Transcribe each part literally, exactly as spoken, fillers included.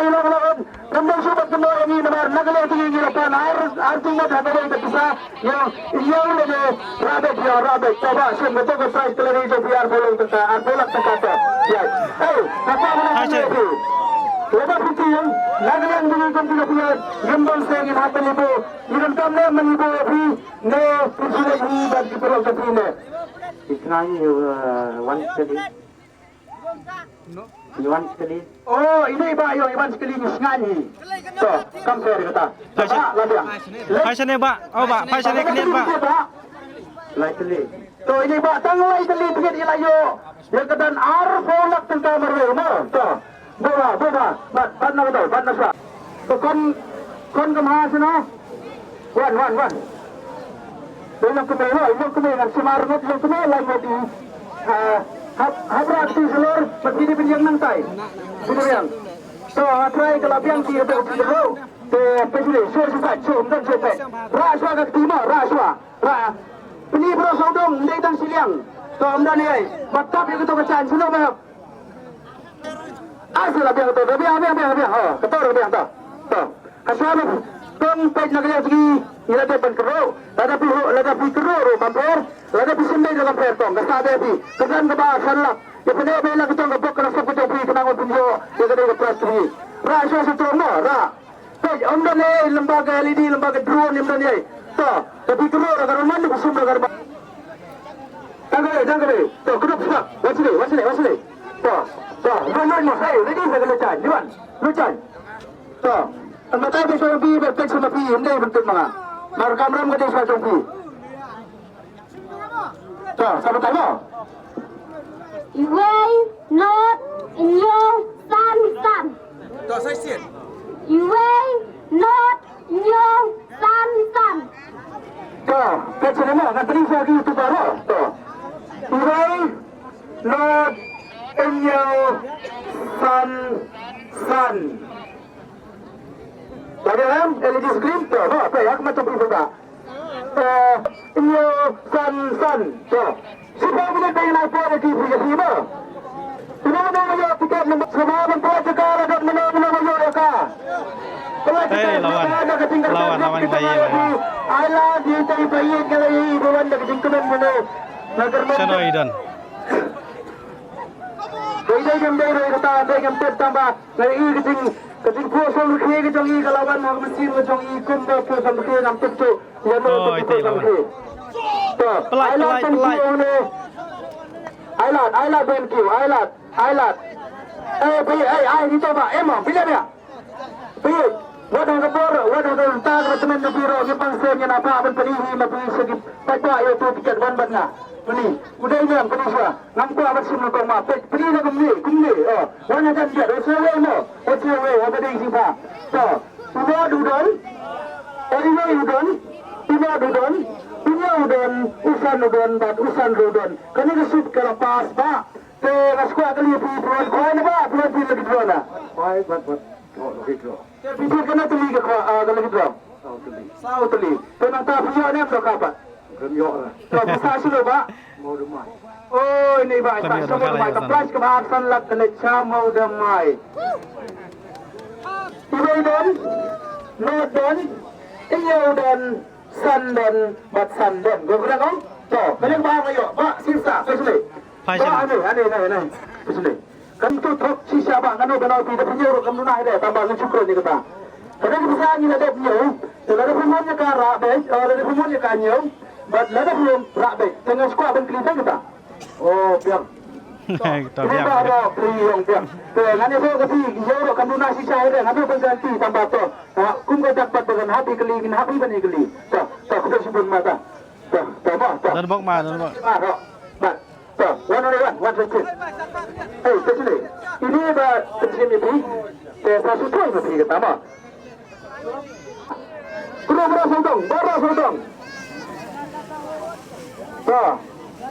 ïa la la. Ngam dei shuh ban kynnoh ïa ngi namar na ka liang jong ngi ngi la pan ar, ar jingmut ha kawei ka pisa. Ïa, ïa lane, rabbit, ïa rabbit. To ba shim, to ka prize ka la dei jong phi arphew lak tyngka, arphew lak tyngka to. Ïa. Hey, kata mana ka liang phi. Lada phi tieng, na ka liang jong ngi kum ki la phi ïa, ngim don seng ngin hap ban ïa buh. Ngi donkam ne ban ïa buh ïa phi, ne phi shu leit hi bad ki paralok jong phi ne. Ki sngai hi, uh, wan sekali. Iwan sekali. Oh, ine i Bah ïong, Iwan sekali ngi sngan hi. To, kam fair kata. Phai sha-, ba, la biang. Phai shane Bah. Oh Bah, phai shane khyndiat Bah. Lai tylli. To, ine i Bah tang lai tylli pynïaid ïa la ïoh. Ïa ka don arphew lak tyngka marwei mo. To. Buh Bah, buh Bah. Bat, bat na ka dor, bat na sha. To khun, khun kam ha shano. Wan, wan, wan. Dei long kmie, ho, long kmie ngan sumar ngut long kmie lai ngut i. Ah, hap, hap rat ti salor, pat phi dei pynïeng nangtai. Phi dei pynïeng. To, ha, Trai ka la biang ki ka phi ka ro. Te phi shu shu shu shu shu shu. Ra shu ka kti mo, ra shu. Ra. Pini bro shu dong, ndai tang siliang. To ym don ei. Ba tap ïa ka to ka chan shu no ba. Asal la biang to, biang biang biang biang. Ha, ka to biang to. To. Ka shu no. Tong peit na ka ïa sigi. Ngi la dep ban kro. La da phi ho, la da phi kro ro ban pher. La da phi sendai la ban pher tong. Ka sa da phi. Ka san ka ba san lak. Ïa pyneh beit la ka jong ka bok ka nasep ka jong phi ka nang wan pynïoh ïa ka dei ka prize ka phi. Rah shuwa sha tyrong mo, rah. Peit, ym don ei lem bad ka L E D, lem bad ka drone, ym don ei. To, da phi kynroh da ka ruman da ka sum da ka ruman. Tang ka dei, tang ka dei. To, kyndup shuwa. Wan sini, wan sini, wan sini. To, to, lut lut mo, hei, ready sa ka lut jan. Lut jan. To, ym batai beit shuwa phi, beit peit shuwa phi, ym dei ban peit ma nga. Mar kamram ka dei shuwa jong phi. To, sa batai mo. Iwei, not, hynñiew, san, san. To, sa shisien. Iwei, not, hynñiew, san, san. To, peit sha mo, ngan pynlong sha ki YouTuber mo. To. Iwei, not, hynñiew, san, san. Lada em, L E D screen, to, mo, peit, ha khmat jong phi phi. Eh, hynñiew san san. To. Shiphew minit ba ngi la poi ki phi ka phi ba. Mano mano ba ïoh tiket number, sngewbha ban poi jaka la dot mano mano ba ïoh ïa ka. Pynlait jaka, lawan. Sngewbha da ka jingkyrmen, lawan, lawan, jingkyrmen, ka ïa, ïa. Ai la di tai ba ïeit ka la ïeit ba wan da ka jingkyrmen mano. Na kyrmen. Shano i don? Dei dei ngam dei dei kata dei ngam tip tang ba. Nga ïohi ka jing, ka jingphuh sngewrkhie ka jong i ka la wan ha ka mynsiem ka jong i kumba phuh sngewrkhie ngam tip shuh. Ïa no ka jingphuh sngewrkhie. To, pynlait, ai lad pynlait, thank you pynlait. Ai lad, ai lad thank you, ai lad, ai lad. Eh, phi, eh, ai ni to ba, eh, mo, phi leh ba. Phi, wat hangka por, wat hangka por, ta ka tymmen na phi ruh, ngi pang sien ngi na pha ban pynlih hi ma phi sha ki paidbah ïa uto u tiket wan bad nga. Pynlih, u dei niam pynlih shuwa. Ngam kwah ban shim nyngkong ma, phi, pynlih na kumne, kumne, oh. Wan hajan biang, oh, shuwa wei mo, oh, shuwa wei, oh, ba dei shisha. To, u Nod u don, oh, u Wei u don, u Nod u don, u Nod u don, u San u don, bad u San ruh u don. Kane ka sut ka la pass ba. Te nga sngewkwah kylli phi, phi wan khwai na ba, phi wan phi la ki draw na. Khwai, bad, bad, oh, la ki draw. Te phi sngewthuh kane tylli ka khwai, ah, ka la ki draw. Saw tylli. Saw tylli. Te nangta phi ïoh ne em to ka ba. Ngam ïoh ra. To phi sa shano ba. Mawdamai. Oi, ni ba, sa shano ba. Ka prize ka ba san lak ka leit sha Mawdamai. Iwei don, Nod don, Hynñiew don, San don, bad San don. Ko kren ong? To, kane ba nga ïoh, ba shisha, phi sngewthuh. Ba ane, ane, ane, ane. Phi sngewthuh. Kan to thok shisha ba ngano ba nau phi da phi ñiew ruh kam duna hi de, tang ba ngan shu kren ïa kata. Ka dei ka pisa ngi la dep ñiew, te lada phi mon ïa ka rah beit, eh, lada phi mon ïa ka ñiew, bad lada phi rah beit, te nga sngewkwah ban kylli tang kata. Oh, biang. To, biang. Ba ba phi ong biang. Te ngan ïa ka phi, ñiew ruh kam duna shisha hi de, ngan ïa ban kylli tang ba to. Ah, kum ka dak pat ba kan hap ïa kylli, ngin hap ïa ban ïa kylli. To, to, khublei shibun ma ta. To, to, ma, to. Don bok ma, don bok. Ma, to. Ba. To, one on one, one fifteen. Hey, phi sngewthuh. Ini ba pynshim ïa phi. Te sa shu thoi ma phi kata ma. Kru bra sawdong, bra sawdong. To.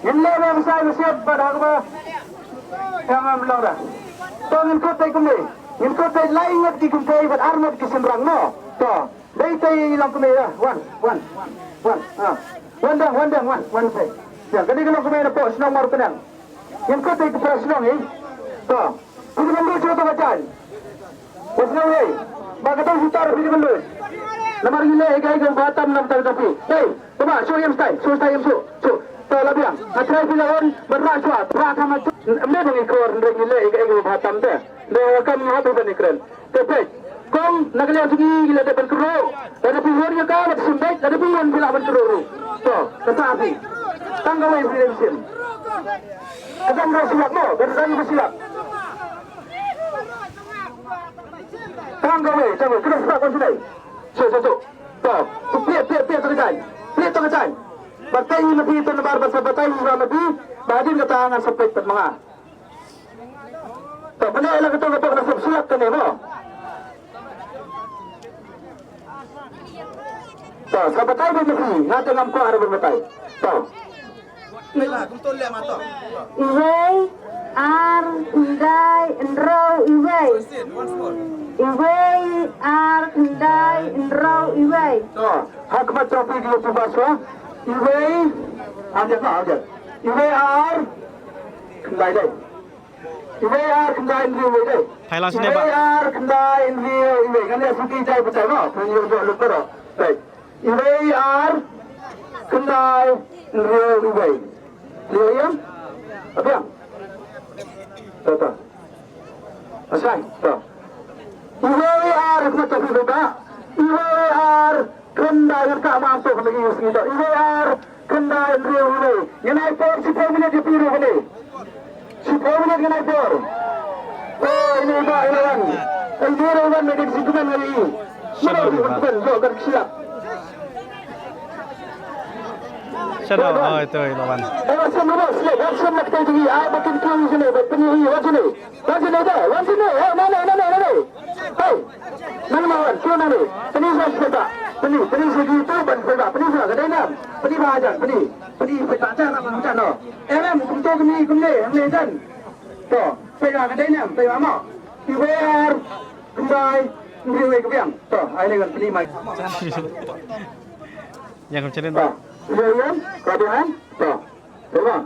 Ngin leh ba bsai ba siat ba dak ba. Ka ngam long da. To ngin kut tai kumne. Ngin kut tai lai ngat ki kynthei bad ar ngat ki shynrang mo. To. Dei te i long kmie ïa. Wan, wan, wan. Ha. Wan dang, wan dang, wan, wan te. Ïa, ka dei ka long kmie na pdeng shnong Mawryngkneng. Ngim kut te ki para shnong i. To. Phi dei ban lut sha to ka jaiñ. Wat sngewhei. Ba ka dang shu tar phi dei ban lut. Namar ngi leh ïa kaei kaba tam namar ka jong phi. Hei, to ba shu ïam stai, shu stai ïam shu. Shu. To la biang. Nga trai phi la wan ban rah shuwa. Rah tang ma. Em dei ba ngi kor ngi leh ïa kaei kaba tam te. Dei kam nga hap ban ïakren. Te peit, kong na ka liang jong ngi ngi la dep ban kynroh. Lada phi wan ïa ka, lada phi sngewbha, lada phi wan phi lah ban kynroh ruh. To, ka sa phi. Tang kawei phi dei mynsiem. Ka dang dei silap mo, ka dang dei silap. Tang kawei, tang kawei, kynroh silap kon sini. Suk, suk, suk. To, peit, peit, peit tang ka jaiñ. Peit tang ka jaiñ. Batai ma phi to namar ba sa batai ma phi. Ba hadien kata ngan sa peit pat ma nga. To, mynne la ka to ka to ka sep siap kane mo. To, sa batai ba mesti, nga te ngam kwah arep batai. To. Iwei, ar, khyndai, hynriew, iwei. To, ha khmat jong phi ki YouTuber shuwa. Iwei, am jan, am jan. Iwei ar, khyndai dei. Iwei ar khyndai hynriew iwei dei. Thailand sini, Iwei Pak. Ar khyndai hynriew iwei. Ngan leh suki jai pynjai mo. Pynjai jai lut baroh. Dei. Iwei ar khyndai hynriew iwei. Clear ïa? Abiang. To, to. Asai. To. Iwei ar khyndai hynriew iwei. Iwei ar khyndai ngan kah mam to khyndai ïa sngi to. Iwei ar khyndai hynriew iwei. Ngan ai por shiphew minit ïa phi ruh kane. Shiphew minit ngan ai por. Oh, ine i Bah i la wan. Ine i Bah i la wan, me dei ka sngewthuh ngan ïa i. Mano i wan pen, ïoh ka shilak. Shadow, oh, ito i la wan. Eh, wan shane, wan shane, wan shane na kata jong i. Ai, ba kin kiew shane, ba pynïoh i, wan shane. Wan shane da, wan shane, eh, nane, nane, nane. Hei, nang ma wan, kiew nane. Pyni sa shi ba. Pyni, pyni sa ki tu ban sa ba. Pyni sa ka dei nam. Pyni ba jan, pyni. Pyni ba jan, ba jan no. Eh, nam, kumto kumne, kumne, hangne jan. To, peit ba ka dei nam, peit ba mo. Iwei ar khyndai hynriew iwei ka biang. To, ai ne ngan pyni mai. Yang kum chenen ba. To, iwei ar, ka biang, eh? To, peit ba.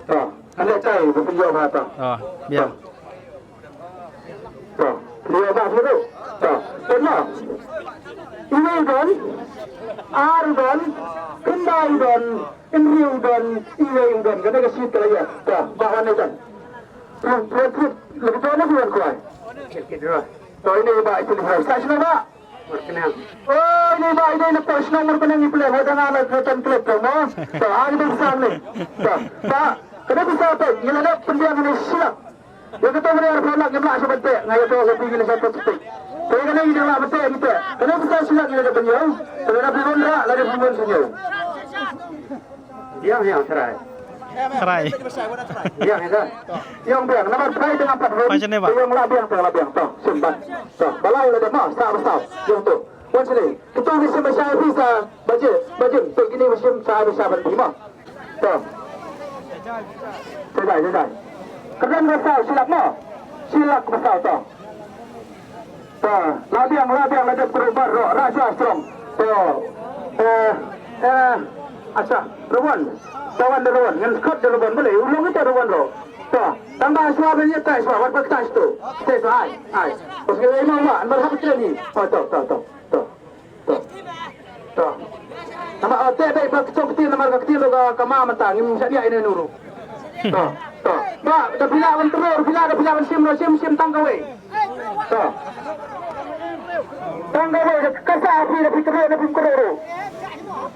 To, ande chai, ba pynjop ha to. Oh, biang. To. To, pynjop ba pynjop. To, pynjop. Iwei don, ar don, khyndai don, hynriew don, iwei don. Kane ka shit ka la ïa. To, ba wan ne don. Pynjop, pynjop, lagi don ne pynjop kwai. To, ine ba itu ni. Sa sino ba? Mawkynrew. Oh, ine ba, ine na pos na Mawkynrew ni pele, wa dang ala ka tan klep ka mo. To, ai dang sam ni. To, ba, kane pisa te, ngi la dep pynbiang ni shilak. Ïa kato kane arphew lak ngim lah shuh ban te, nga ïa to ka phi ngi la shuh ban te. Te kane ngi dang lah ban te ngi te. Kane pisa shilak ngi la dep pynbiang. Te la dep pynbiang, la dep pynbiang shilak. Biang, biang, try. Try. Biang, biang. Biang, biang. Namar try tengah pat run. Macam ni, Pak? Biang lah, biang, tengah lah, biang. To, simpan. To, balai lah dah mah, sa, sa. Biang tu. Wan sini. Kita ni sama saya bisa baca, baca. Tu kini macam saya bisa bantu mah. To. Sedai, sedai. Kena rasa silap mah. Silap besar tu. To, la biang, la biang, la dep kru bar ro, ra shuwa strong. To, eh, eh, acha, Rawan. Tawan da Rawan, ngan skot da Rawan, boleh, ulung ita Rawan ro. To, tang ba shuwa ban ïa tai shuwa, wat ba tai stu. Tai shuwa, ai, ai. Pas kira imam ba, an bar hap kira ni. Oh, to, to, to, to, to. To. Namar, oh, te dei ba kchong kti, namar ka kti lo ka, ka ma mata, ngim shaniah ine nuru. To, to. Ba, da phi lah ban trur, phi lah, da phi lah ban shim, da shim, shim tang kawei. To. Tang kawei, da ka sa phi, da phi trur, da phi trur.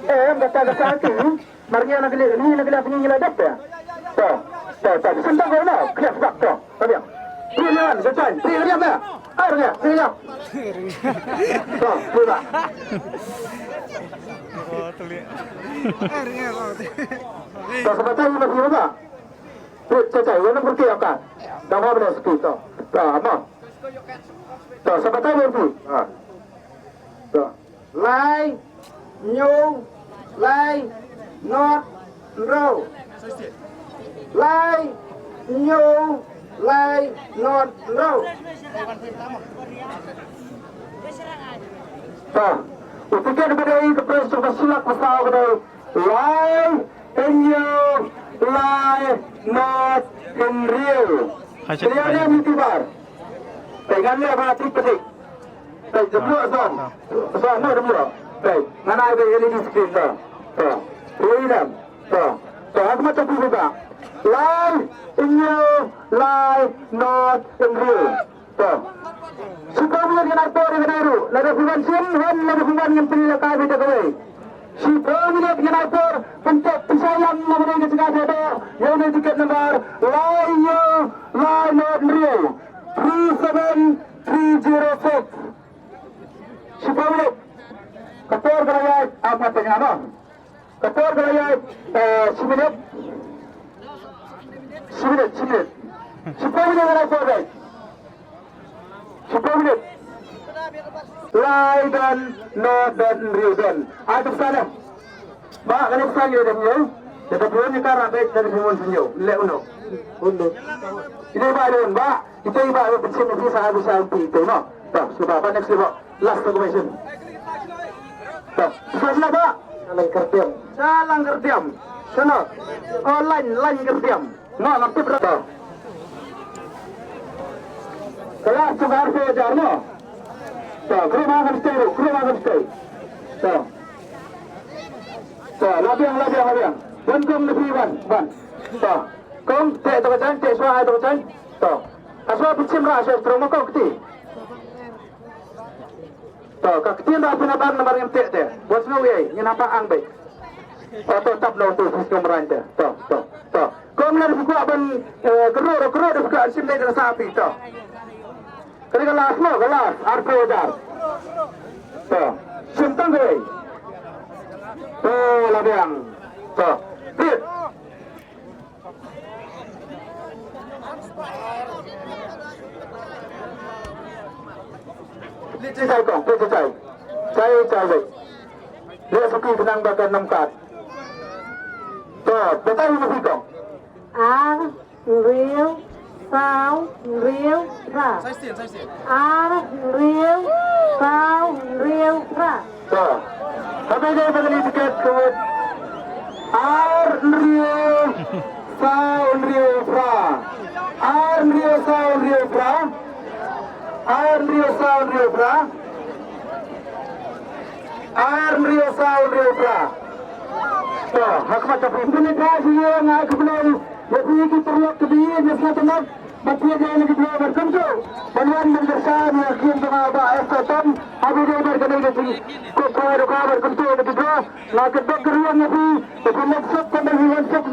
Eh, em kata, kata tu. Mar ngi na kali, ngi na kali, ngi la dep ya. To, to, to. Shim tang kawei na, klia sebab to. Tabiang. Phi ngan, jachan, phi riam ya. Ar ya, phi riam. To, phi ba. To, sebatai ni phi ba. Phi cacai, wana purti apa? Dah mau boleh sepi to. To, apa? To, sebatai ni phi. Ha. To. Lai, hynñiew, lai, not, hynriew. Lai, hynñiew, lai, not, hynriew. To, u tiket ba dei ka prize jong ka shilak ba saw ka dei lai, hynñiew, lai, not, hynriew. Clear ne YouTuber? Te ngan leh ba tik patik. Te jemlok song. Song mo jemlok. Te ngan ai ba L E D screen to. To. Phi ïa nam. To. To, ha khmat jong phi ba. Lai, hynñiew, lai, not, hynriew. To. Shiphew minit ngan ai por ïa kane ruh. Lada phi wan shim, wan, lada phi wan ngan pynlehkai beit da kawei. Shiphew minit ngan ai por, pynthep pisa ïam na kane ka jaka ba dei, ïa une tiket number, lai hynñiew, lai not hynriew, three seven three zero six. Shiphew minit. Ka por ka la ïaid, ap nga pynïaid noh. Ka por ka la ïaid, eh, shi minit. Shi minit, shi minit. Shiphew minit ka la por dei. Shiphew minit. Lai don, not don, hynriew don. Ai, to pisa ne. Ba, kane pisa ngi la dep ñiew. Ïa ka pisa ngi ka ra beit, ka dei pisa ngi ñiew. Leh uno. Uno. Ine ba don ba. Ito i ba, ba pisa ngi pisa, pisa ngi pisa, no. To, shuwa ba, next ba. Last confirmation. Sa sila ba? Sa Langkyrdiam. Sa Langkyrdiam. Sa no? Oh, Lain, Langkyrdiam. No, ngam tip ra. Kala sa arphew hajar no. To, kru ma kan stay, kru ma kan stay. To. To, la biang, la biang, la biang. Wan kong na phi wan, wan. To. Kong, te to ka jan, te swa ai to ka jan. To. Ka swa phi chim ra, swa strong ma kong kti. To, ka ktien da phin bang namar ngim teh te. Bos ngau ei, ngin hapa ang bei. To, to, tap lo tu, sis ngam ran te. To, to, to. Kong lar phi kwah ban, eh, kero, kero da phi kwah sim dei da sa phi, to. Kani ka last mo, ka last, arphew hajar. To, sim tang ei. To, la biang. To, bit. Leit chai kong, leit chai. Chai, chai, chai. Leit suki khnang ba kan nym kat. To, batai ma phi kong. Ar, hynriew, saw, hynriew, phra. Ar, hynriew, saw, hynriew, phra. To. Haba ïadei bad kane ka tiket ka mut ar hynriew saw hynriew phra. Ar hynriew saw hynriew phra. Ar hynriew saw hynriew phra. Ar hynriew saw hynriew phra. To, ha khmat ka phi. Pynleit ha sha ïing, ai khublei ïa phi ki paralok kiba ïeit na sngewtynnat. Bad phi ïa la ki draw bad kumto ban wan ban kyrshan ïa ki ïing jong nga Bah Esther Tom. Happy day bad kane ka jingkyrkhu ïa ka bad kumto ïa ki draw. Nga kyrpad kyrïang ïa phi ba phin leit suk kumba phi wan suk.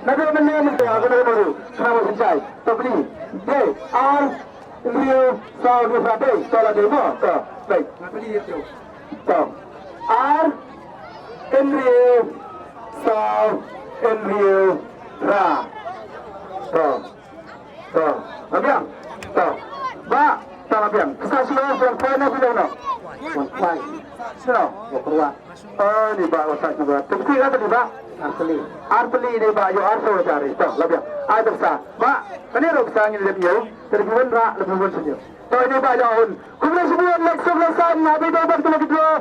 Nado mynne mynta ha kane ka baru khnang ba phin shai. To phi dei ar hynriew saw hynriew phra dei. To la dei mo. To dei. Nga phi dei ïa phi. To ar hynriew saw hynriew phra. To. To, la biang. To. Bah, to la biang. Sa silo, sa silo, na silo no. Wan kwai. Silo. Wa kruat. Oh, ni bah, wa sa silo. Tepsi ka tadi bah. Arteli. Arteli ni bah, yo arso jari. To, la biang. Ai tepsa. Bah, kani ro sa ngin lem yo. Tadi wan ra, lem wan sini. To ini ba ïa un. Khublei shibun, leit suk leit san, happy day bad kane ka draw.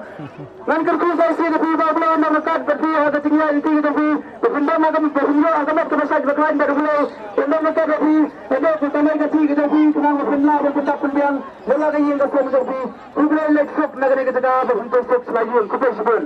Ngan kyrkhu sa shisien ïa phi ba U Blei un nang ryngkat bad phi ha ka jingïaid lynti ka jong phi. Ba phin dang ha ka, ba phin ïoh ha ka met kaba shait ba khlaiñ bad U Blei. Un nang ryngkat bad phi. Haduh ka kane ka jingïaid ka jong phi khnang ba phin lah ban pyntap pynbiang ïa la ka ïing ka sem jong phi. Khublei, leit suk na kane ka jaka ba phin poi suk sla ïing. Khublei shibun.